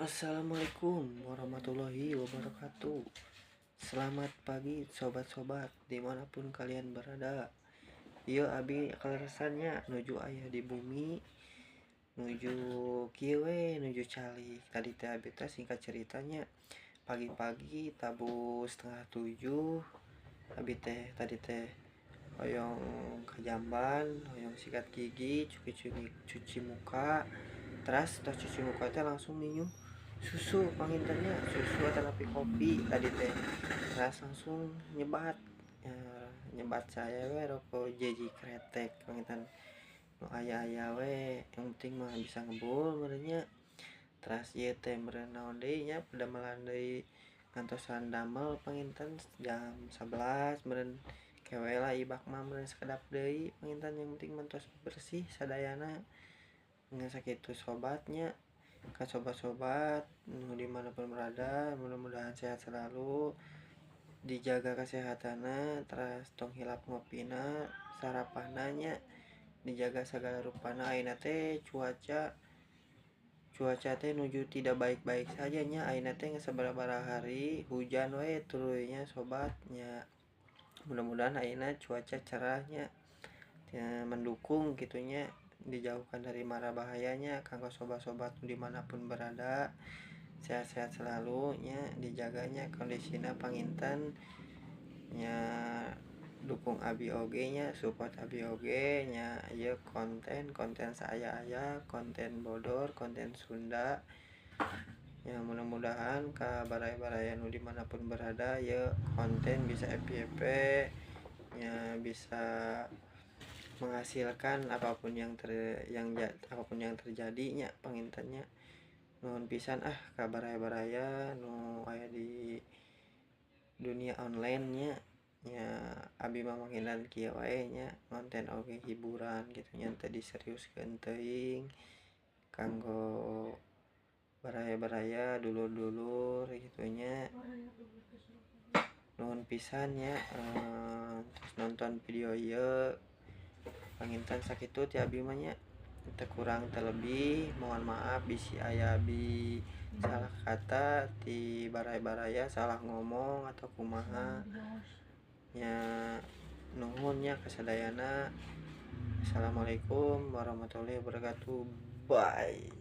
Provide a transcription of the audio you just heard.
Assalamualaikum warahmatullahi wabarakatuh. Selamat pagi sobat-sobat dimanapun kalian berada. Ieu abi kaleresan nya nuju aya di bumi, nuju kieu we, nuju calik. Tadi teh abi teh singkat ceritanya pagi-pagi tabuh 6.30 abi teh tadi teh hoyong ka jamban, hoyong sikat gigi, cuci muka. Teras tos cuci muka teh langsung minum susu panginten nya, susu atanapi kopi tadi teh. Teras langsung nyebat ya, nyebat saya we rokok jeji kretek panginten, nu aya-aya we, yang penting mah bisa ngebul meureun nya. Teras ieu teh meureun naon deui nya, padamelan deui ngantosan damel panginten jam 11 meureun, ke we lah ibak mah meureun sakedap deui panginten, yang penting mah tos bersih sadayana. Ngan sakitu sobat nya, ka sobat-sobat nu dimanapun berada, mudah-mudahan sehat selalu, dijaga kesehatanna, teras tong hilap ngopina, sarapanna nya, dijaga sagala rupana. Ayeuna teh cuaca cuaca teh nuju tidak baik-baik saja nya, ayeuna teh geus sababaraha hari hujan we tuluy nya sobat nya. Mudah-mudahan ayeuna cuaca cerah nya, mendukung kitu nya, dijauhkan dari mara bahayanya kanggo sobat-sobat dimanapun berada. Sehat-sehat selalu nya, dijaganya kondisina panginten nya, dukung abi oge nya, support abi oge nya. Ieu konten konten saaya-aya, konten bodor, konten Sunda ya. Mudah-mudahan ka baraya-baraya nu dimanapun berada ieu konten bisa FYP nya, bisa menghasilkan apapun yang terjadi nya panginten nya. Nuhun pisan ah ka baraya-baraya nu aya di dunia online nya. Nya abi mah manggilan kieu wae nya, konten oge hiburan kitu nya, teu diseriuskeun teuing kanggo baraya-baraya, dulur-dulur kitu nya. Nuhun pisan nya, tos nonton video ieu. Panginten sakitu ti abi mah nya, teu kurang teu lebih mohon maaf bisi aya abi salah kata ti baraya-baraya, salah ngomong atau kumaha nya. Nuhun nya kasadayana. Assalamualaikum warahmatullahi wabarakatuh. Bye.